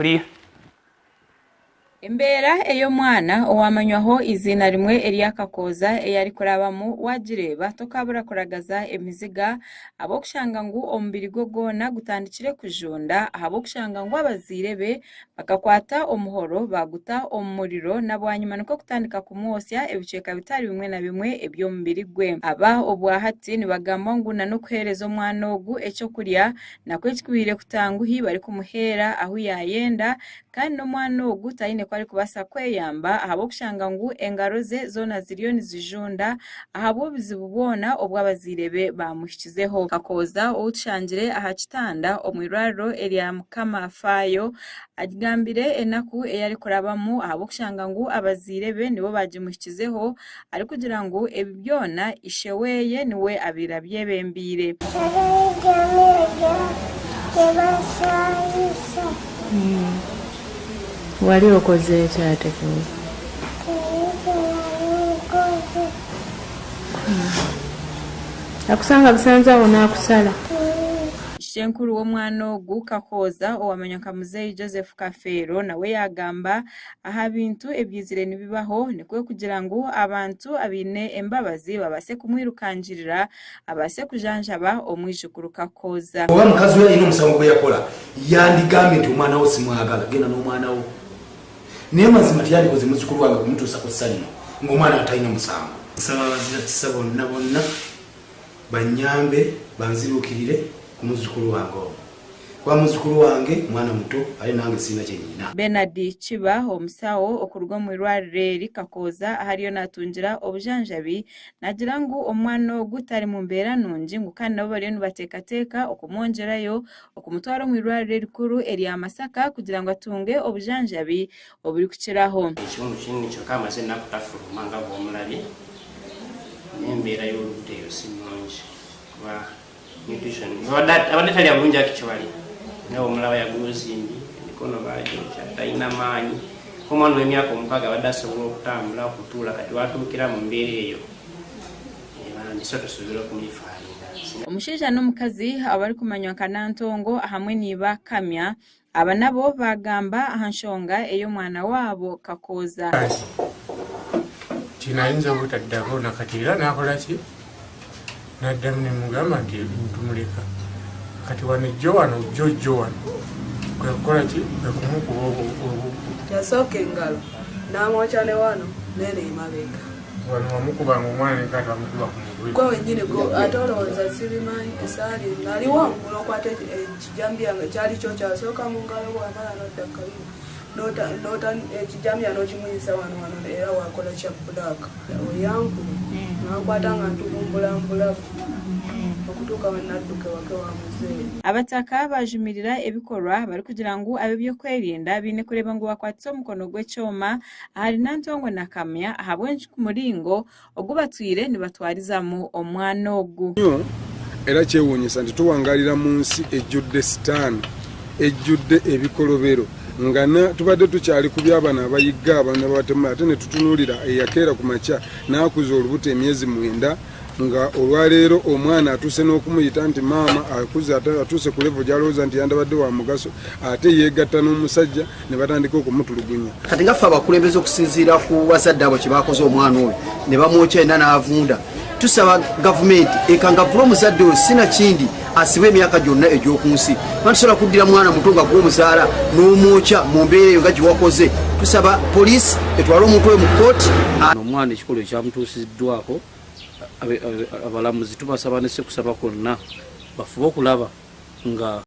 Buri. Embeera ey'omwana owaamanywaho eiziina rimwe erya Kakooza ei arikurabamu waagireeba tokaabura kuragaza emiziga ahabw'okushanga ngu omubiri gwe gwona gutandikire kujunda ahabw'okushanga ngu abazaire be bakakwata omuhoro baaguta omu muriro na bwanyima nikwo kutandika kumwotsya ebicweka bitari bimwe na bimwe eby'omubiri gwe. Aba obwahati nibagambwa ngu nan'okuheereza omwana ogu ekyokurya Nakwo ekikubaire kutanguhi barikumuheera ahu yaayenda, kandi n'omwana ogu taine ku arikubaasa kweyamba ahabw'okushanga ngu engaro ze zoona ziriyo nizijunda ahabw'obuzibu bwona obu abazaire be baamuhikizeho. Kakooza ou tushangire aha kitanda omu irwariro erya Mukama Afaayo agambire enaku ei arikurabamu ahabw'okushanga ngu abazaire be nibo baagimuhikizeho arikugira ngu ebi byona ishe weye niwe abaire abyebembeire. Wali okoze ki ate Kooza? Akusanga busanzi awo n'akusala. Ishenkuru w'omwana ogu Kakooza owamanywa nka Muzeeyi Joseph Kafeero nawe yaagamba Aha bintu ebyizire nibibaho, nikwo kugira ngu abantu abaine embabazi babaase kumwirukangirira abaase kujanjaba omwijukuru Kakooza. Oba mukazi we alina omusango gweyakora yandigambye nti omwana wo simwagala genda nomwana wo naye mazima teyandikoze muzukulu wange kumutuusa ku ssa lino nga omwana atalina musango. Nsaba abazira kisa bonna bonna banyambe banziruukirire ku muzzukulu wange ono. Kuba muzzukulu wange mwana muto ate nange sirina kye nnyina. Bernard Kiba, omusawo okuruga omu irwariro eri Kakooza ahu ariyo natungira obujanjabi nagira ngu omwana ogu tari mu mbeera nungi ngu kandi nabo bariyo nibateekateeka okumwongyerayo okumutwara omu irwariro erikuru erya Masaka kugira ngu atunge obujanjabi oburikukiraho. Ekiwundu kinene kyokka amaze ennaku tafuluma nga bw'omulabye n'embeera y'olubuto eyo si nnungi kuba Nutrition abadde talya bulungi actually nawe omulaba yaguzimbye emikono bagyokya talina maanyi omwana w'emyaka 6 abadde asobola okutambula okutuula kati watuukira mu mbeera eyo bambi so tusuubira okumufaalinga. Omushaija n'omukazi abarikumanywa nka Nantongo hamwe na iba Kamya Aba nabo baagamba aha nshonga ey'omwana waabo Kakooza. Kino ayinza obutaddako nakati era nakola ki naddamu nemugamba nti tumuleka kati wano ejjo wano jjo jjo wano kwekukola ki kwekumukuba yasooka engalo namwokya ne wano nene emabega wano wamukubanga omwana nekati wamukuba ku mutwe gwe wenyini ate olowooza sibimanyi esaali nali wangulu okwata Ekijambiya nga kyali kyo kyasooka mu ngalo bw'amala n'odda ku kabina n'ota ekijambiya n'okimuyisa wano wano era wakola kya bbulaaka. Oyankuba n'ankwata nga ntugumbula mbulago okutuuka we nadduka ewaka ewa muzeeyi. Abataka baajumirira ebikorwa barikugira ngu ab'eby'okwerinda baine kureeba ngu baakwatisa omukono gw'ekyoma ahari Nantongo na Kamya ahabw'enki muringo ogu batwire nibatwarizamu omwana ogu. Nnyo era kyewuunyisa nti tuwangaalira mu nsi ejjudde sitaani, ejjudde ebikolobero nga tubadde tukyali ku byabano abayigga abantu ababatemula ate ne tutunuulira eyakeera ku makya n'akuza olubuto emyezi 9 nga olwaleero omwana atuuse n'okumuyita nti maama akuze atuuse ku levo gy'alowooza nti yandabadde wa mugaso ate yeegatta n'omusajja ne batandika okumutulugunya. Kati nga ffe abakulembeze okusinziira ku bazadde abo kye bakoze omwana oyo ne bamwokya yenna n'avunda, tusaba gavumenti ekangavvule omuzadde oyo sinakindi asibwe emyaka gyonna egy'oku nsi. Kuba tusobola kuddira mwana muto nga gwomuzaala n'omwokya mu mbeera eyo nga gye wakoze. Tusaba poliisi etwale omuntu oyo mu kkooti. Omwana ekikolwa ekyamutuusiddwako abalamuzi tubasaba ne sikusaba kwonna bafube okulaba nga.